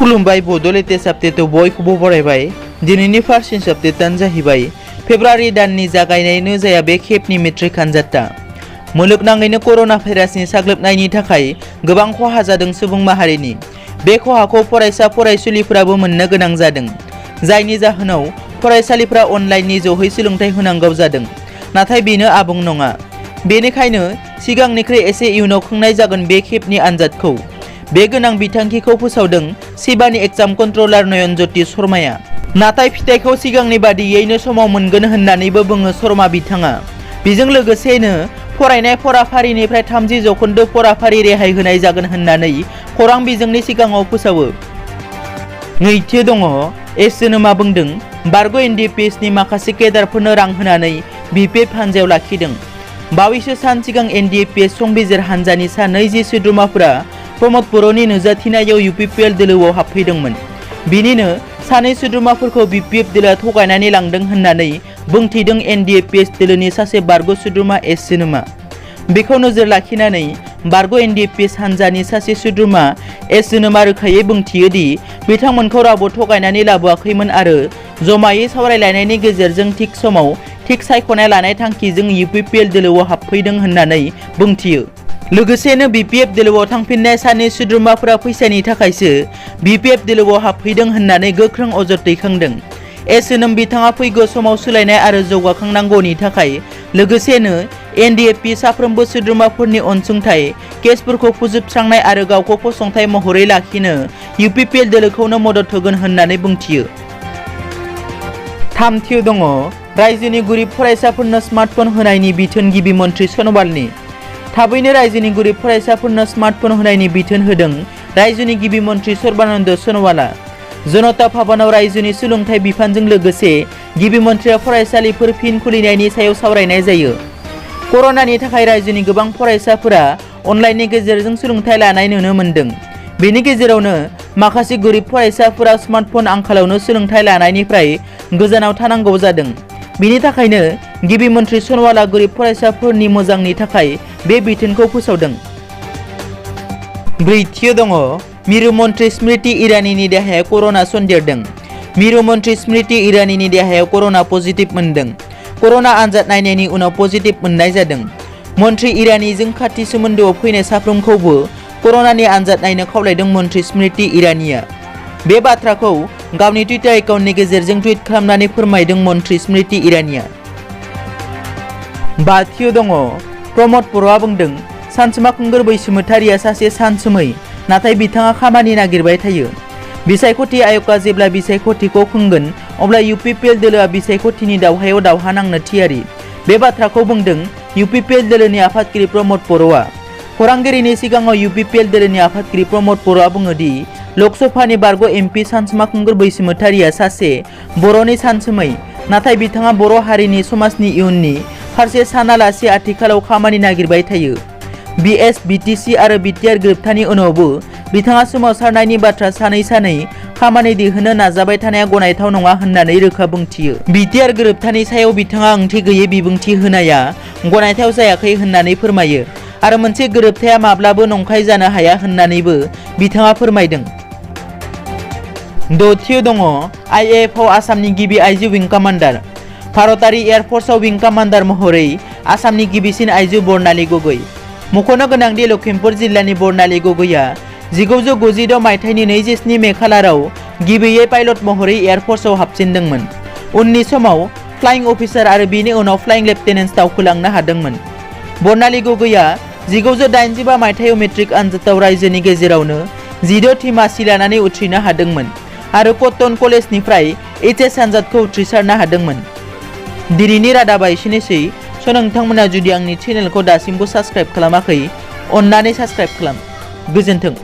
खुलुमबाय बड' लेटेस्ट आपडेटआव बयखौबो बरायबाय। दिनैनि फार्स्ट आपडेटआनो जाहैबाय फेब्रुवारि दाननि जागायनायनो जाया बे खेबनि मेट्रिक आनजादा। मुलुगनाङैनो कर'ना भाइरासनि साग्लोबनायनि थाखाय गोबां खहा जादों सुबुं माहारिनि। बे खहाखौ फरायसा फरायसुलिफोराबो मोननो गोनां जादों, जायनि जाहोनाव फरायसालिफ्रा अनलाइननि जोहै सोलोंथाइ होनांगौ जादों। नाथाय बेनो आबुं नङा। बेनिखायनो सिगांनिख्रुइ एसे इयुनाव खुंनाय जागोन बे खेबनि आनजादखौ। बे गोनां बिथांखिखौ फोसावदों सिबानि एग्जाम कन्ट्रलार नयन ज्योति शर्माया। नाथाय फिथाइखौ सिगांनि बादियैनो समाव मोनगोन होननानैबो बुङो शर्मा बिथाङा। बेजों लोगोसेनो फरायनाय फराफारिनिफ्राय 30% फराफारि रेहाय होनाय जागोन होननानै खौरां बिजोंनि सिगाङाव फोसावो। नैथि दङ एस जोनोमा बुंदों बारग' एनडिपिएसनि माखासे केडारफोरनो रां होनानै BPF हानजायाव लाखिदों। बावैसो सान सिगां एनडिपिएस संबिजिर हानजानि सा 20 सोद्रोमाफोरा प्रमद बर'नि नुजाथिनायाव UPPL दोलोआव हाबफैदोंमोन। बिनिनो सानै सोद्रोमाफोरखौ BPF दोलोआ थगायनानै लांदों होननानै बुंथिदों एनडिपिएस दोलोनि सासे बारग' सोद्रोमा एस जोनोमा। बेखौ नोजोर लाखिनानै बारग' एनडिपिएस हानजानि सासे सोद्रोमा एस जोनोमा रोखायै बुंथियो दि बिथांमोनखौ रावबो थगायनानै लाबोआखैमोन आरो जमायै सावरायलायनायनि गेजेरजों थिग समाव थिग सायख'नाय लानाय थांखिजों UPPL दोलोआव हाबफैदों होननानै बुंथियो। लोगोसेनो BPF दोलोआव थांफिननाय सानै सोद्रोमाफोरा फैसानि थाखायसो BPF दोलोआव हाबफैदों होननानै गोख्रों अजद दैखांदों। एस जोनोम बिथाङा फैगौ समाव सोलायनाय आरो जौगाखांनांगौनि थाखाय लोगोसेनो एनडिएफपि साफ्रोमबो सोद्रोमाफोरनि अनसुंथाइ केसफोरखौ फोजोबस्रांनाय आरो गावखौ फसंथाइ महरै लाखिनो UPPL दोलोखौनो मदद होगोन होननानै बुंथियो। थामथियाव दङ रायजोनि गोरिब फरायसाफोरनो स्मार्टफन होनायनि बिथोन गिबि मन्थ्रि सनवालनि। थाबैनो रायजोनि गोरिब फरायसाफोरनो स्मार्टफन होनायनि बिथोन होदों रायजोनि गिबि मन्थ्रि सर्बानन्द सनवाला। जनता भवनाव रायजोनि सोलोंथाइ बिफानजों लोगोसे गिबि मन्थ्रिया फरायसालिफोर फिन खुलिनायनि सायाव सावरायनाय जायो। कर'नानि थाखाय रायजोनि गोबां फरायसाफोरा अनलाइननि गेजेरजों सोलोंथाइ लानाय नुनो मोन्दों। बेनि गेजेरावनो माखासे गोरिब फरायसाफोरा स्मार्टफन आंखालावनो सोलोंथाइ लानायनिफ्राय गोजानाव थानांगौ जादों। बिनि थाखायनो गिबि मन्थ्रि सनवाला गोरिब फरायसाफोरनि मोजांनि थाखाय बे बिथोनखौ फोसावदों। ब्रैथियाव दङ मिरु मन्थ्रि स्मृति ईरानीनि देहाया कर'ना सन्देरदों। मिरु मन्थ्रि स्मृति ईरानीनि देहायाव कर'ना पजिटिभ मोनदों। कर'ना आनजाद नायनायनि उनाव पजिटिभ मोननाय जादों। मन्थ्रि ईरानीजों खाथि सोमोन्दोआव फैनाय साफ्रोमखौबो कर'नानि आनजाद नायनो खावलायदों मन्थ्रि स्मृति ईरानीया। बे बाथ्राखौ गावनि टुइटार एकाउन्टनि गेजेरजों टुइट खालामनानै फोरमायदों मन्थ्रि स्मृति ईरानीया। बाथियाव दङ प्रमद बर'आ बुंदों सानसुमा खुंगुर बैसोमुथियारिया सासे सानसुमै, नाथाय बिथाङा खामानि नागिरबाय थायो। बिसायख'थि आय'गआ जेब्ला बिसायख'थिखौ खुंगोन अब्ला UPPL दोलोआ बिसायख'थिनि दावहायाव दावहा नांनो थियारि। बे बाथ्राखौ बुंदों UPPL दोलोनि आफादगिरि प्रमद बर'आ। खौरांगिरिनि सिगाङाव UPPL दोलोनि आफादगिरि प्रमद बर'आ बुङो दि लकसभानि बारग' MP सानसुमा खुंगुर बैसोमुथियारिया सासे बर'नि सानसुमै, नाथाय बिथाङा बर' हारिनि समाजनि इयुननि फारसे सानालासे आथिखालाव खामानि नागिरबाय थायो। BS, BTC आरो BTR गोरोबथानि उनावबो बिथाङा सोमावसारनायनि बाथ्रा सानै खामानि दिहुननो नाजाबाय थानाया गनायथाव नङा होननानै रोखा बुंथियो। BTR गोरोबथानि सायाव बिथाङा ओंथि गैयै बिबुंथि होनाया गनायथाव जायाखै होननानै फोरमायो आरो मोनसे गोरोबथाया माब्लाबो नंखाय जानो हाया होननानैबो बिथाङा फोरमायदों। दथियाव दङ IAF आव आसामनि गिबि आइजो विं कामान्डार। भारतारि एयारफर्सआव विं कामान्डार महरै आसामनि गिबिसिन आइजो बर्नाली गगৈ। मख'नो गोनांदि लखिमपुर जिल्लानि बर्नाली गगैया 1996 मायथाइनि 27 मे खालाराव गिबियै पाइलट महरै एयारफर्सआव हाबजेनदोंमोन। उननि समाव फ्लाइं अफिसार आरो बिनि उनाव फ्लाइं लेफ्टिनेन्ट दावखोलांनो हादोंमोन। बर्नाली गगैया 1985 मायथाइयाव मेट्रिक आनजादाव रायजोनि गेजेरावनो 16 थि मासि लानानै उथ्रिनो हादोंमोन आरो कटन कलेजनिफ्राय HS आनजादखौ उथ्रिसारनो हादोंमोन। दिनैनि रादाबा एसेनोसै। नोंथांमोना जुदि आंनि चेनेलखौ दासिमबो साबस्क्राइब खालामाखै, अन्नानै साबस्क्राइब खालाम। गोजोन्थों।